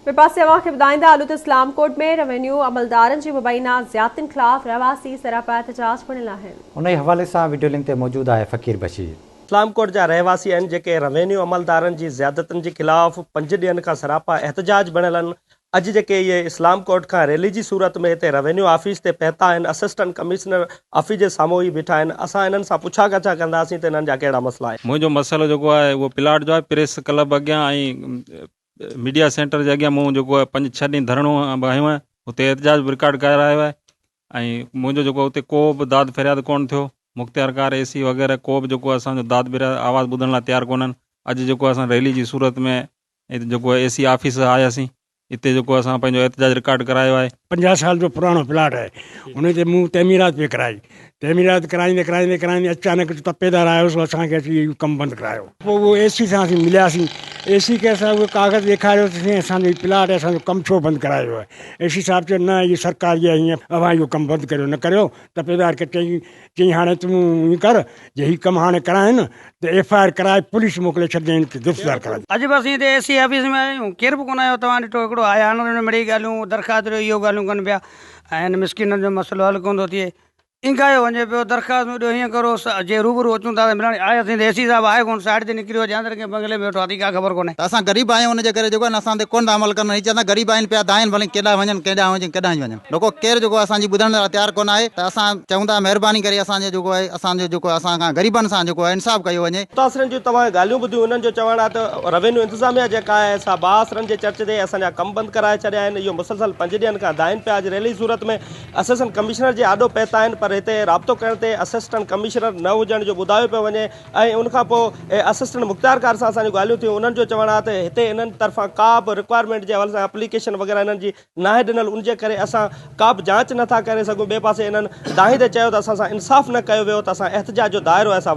ٻئي پاسي اوهان کي ٻڌائيندا هلون ته اسلام ڪوٽ ۾ روينيو عملدارن جي مبينا زيادتين خلاف رهواسي سراپا احتجاج بڻيل آهن. انهي حوالي سان وڊيو لنڪ تي موجود آهي فقير بشير. اسلام ڪوٽ جا رهواسي آهن جيڪي روينيو عملدارن جي زيادتين جي خلاف پنج ڏينهن کان سراپا احتجاج بڻيل آهن اڄ جيڪي اهي اسلام ڪوٽ کان ريلي جي صورت ۾ هتي روينيو آفيس تي پهتا آهن اسسٽنٽ ڪمشنر آفيس جي سامهون ئي بيٺا آهن اسان انهن سان پڇا ڳاڇا ڪنداسين ته انهن جا ڪهڙا مسئلا آهن. منهنجو مسئلو جيڪو آهي اهو پلاٽ جو آهي پريس ڪلب اڳيان ۽ ميڊيا سينٽر جي اڳيان مون جيڪو آهي پنج ڇهه ڏينهن ڌرڻو به هنيو آهي اتي احتجاج به رڪارڊ ڪرايو آهي ۽ منهنجو جيڪو اتي ڪو به داد فرياد ڪونه ٿيو مختيارڪار اي سي وغيره ڪو به جيڪو اسان جو داد فرياد آواز ٻڌڻ لاء تيار ڪونهن اڄ جيڪو اسان ريلي جي صورت ۾ جيڪو اي سي آفيس آياسين اتي جيڪو اسان پنهنجو احتجاج رڪارڊ ڪرايو آهي. 50 سال جو پراڻو پلاٽ آهي ان تي مون تعميرات پئي ڪرائي تعميرات ڪرائيندي ڪرائيندي ڪرائيندي اچانڪ تپيدار آيو سو اسان کي اچي اهو ڪم بند ڪرايو. پوء اهو اي سي سان اسين ملياسين اي سي کي اسان اهو ڪاغذ ڏيکاريو ته سائين اسان جو هي پلاٽ اسان جو ڪم ڇو بند ڪرايو آهي اي سي صاحب چيو نه هي سرڪاري آهي هيئن اوهان اهو ڪم بند ڪريو نه ڪريو تپيدار کي چئي چيائين هاڻي تون ائين ڪر جي هي ڪم هاڻي ڪرائين ته ايف I R ڪرائي پوليس موڪلي ڇڏجانء هن کي گرفتار ڪرائجانء. اڄ به اسين هتي اي سي آفيس ۾ آيا آهيون ڪير به ڪونه آيو توهان ڏٺو هڪڙو آيا آهن انهن مڙئي ڳالهيون درخواست ڏيو اهو ڳالهيون ڪن پيا ۽ هن مسڪينن جو مسئلو حل ڪونه ٿو ٿئي اينگهايو وڃي پيو درخواستون ڏيو هيئن ڪرو جي روبرو اچون ٿا ته ملڻ آياسين ته اي سي صاحب آهي ڪونه سائيڊ تي نڪري ويو جاندر ڪنهن بنگلي ۾ ويٺو آهي ڪا خبر ڪونهي. ته اسان غريب آهيون ان جي ڪري جيڪو آهي نه اسان تي ڪونه ٿا عمل ڪن هي چون ٿا غريب آهن پيا دانهن ڀلي ڪيڏانهن وڃن ڪيڏانهن وڃن ڪيڏانهن وڃن. لوڪو ڪير جيڪو اسان جي ٻڌڻ لاء تيار ڪونه آهي ته اسان چئون ٿا مهرباني ڪري اسان جو جيڪو آهي اسان جو جيڪو اسان کان غريبن سان جيڪو آهي انصاف ڪيو وڃي. متاثرن جون توهان ڳالهيون ٻڌيون انهن جو چوڻ آهي ته روينيو انتظاميا جيڪا آهي سا بااثرن جي چرچ تي اسان جا ڪم بند ڪرائي ڇڏيا آهن اهو مسلسل پنج ڏينهن کان دانهين پيا اڄ ريلي صورت ۾ اسسٽنٽ ڪمشنر جي آڏو پهتا آهن پر هتي رابطو ڪرڻ تي اسسٽنٽ ڪمشنر نه هجڻ جو ٻڌايو پيو وڃي ۽ ان کان پوء اسسٽنٽ مختيارڪار سان اسان جون ڳالهيون ٿيون انهن جو چوڻ آهي ته هتي انهن طرفان ڪا به رڪوائرمينٽ جي حوالي سان اپليڪيشن وغيره انهن جي ناهي ڏنل ان جي ڪري اسان ڪابه جاچ نٿا ڪري سگهون ٻئي پاسي انهن دانهيندي چيو ته اسان سان انصاف نه ڪيو ويو ته اسان احتجاج جو دائرو اسان.